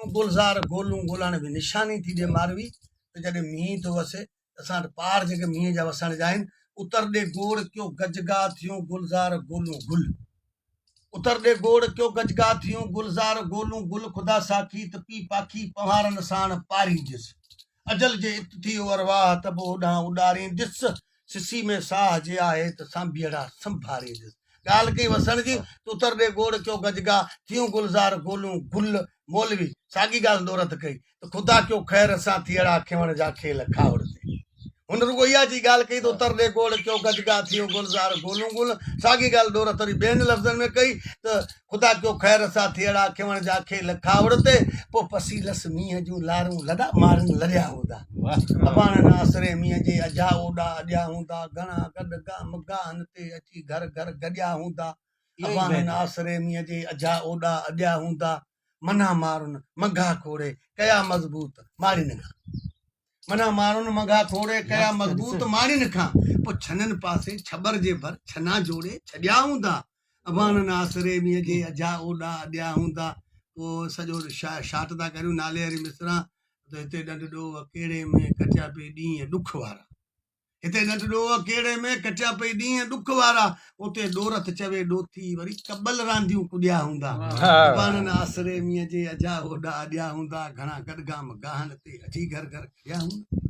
گلزار گولون گلان به نشاني ٿي ڏي ماروي ته جڏهن مينهن ٿو وسي ته اسان وٽ پار جيڪي مينهن جا وسڻ جا آهن اتر ڏي گوڙ ڪيو گجگاهه ٿيون گلزار گولون گل اتر ڏي گوڙ ڪيو گجگاهه ٿيون گلزار گولون گل خدا ساکي ته پي پاکي پنهوارن ساڻ پارينديس اجل جي ات ٿي ارواح ته به اوڏانهن اڏاريندس سسي ۾ ساهه جي آهي ته سانڀيئڙا سنڀاريندس. ڳالهه ڪئي وسڻ جي ته اتر ڏي گوڙ ڪيو گجگاهه، ٿيون گلزار گولون گل. مولوي ساڳي ڳالهه دورت ڪئي ته خدا ڪيو خير سان ٿيئڙا کيوڻ جا کيل کاهوڙ تي. هن رڳو اها چئي ڳالهه ڪئي ته اتر ڏي گوڙ ڪيو گجگاهه، ٿيون گلزار گولون گل. ساڳي ڳالهه ڏورت وري ٻين لفظن ۾ ڪئي ته خدا ڪيو خير سا ٿيئڙا کيوڻ جا کيل کاوڙ تي، پوء پسي لس مينهن جون لارون لڏا مارن لڏيا هوندا. اباڻن آسري مينهن جي اجها اوڏا اڏيا هوندا، گهڻا گڏ گام گاهن تي اچي گهر گهر گڏيا هوندا. اباڻن آسري مينهن جي اجها اوڏا اڏيا هوندا، منها مارن منگها کوڙي ڪيا مضبوط ماڙين کان. منهن مارن منگها کوڙي ڪيا مضبوط ماڙين کان پوء ڇنن پاسي ڇٻر جي ڀر ڇنا جوڙي ڇڏيا هوندا اباڻن آسري مينهن جي اجها اوڏا اڏيا هوندا پوء سڄو شاٽ ٿا ڪريون نالي واري مصرع ته هتي ڏنڊ ڏوهه ڪهڙي ۾ ڪٽيا پئي ڏينهن ڏک وارا. هتي ڏنڊ ڏوهه ڪهڙي ۾ ڪٽيا پئي ڏينهن ڏک وارا، اتي ڏورٿ چوي ڏوٿي وري ڪٻل رانديون ڪڏيا هوندا. اباڻن آسري مينهن جي اجها اوڏا اڏيا هوندا، گهڻا گڏگام گاهن تي اچي گهر گهر کڏيا هوندا.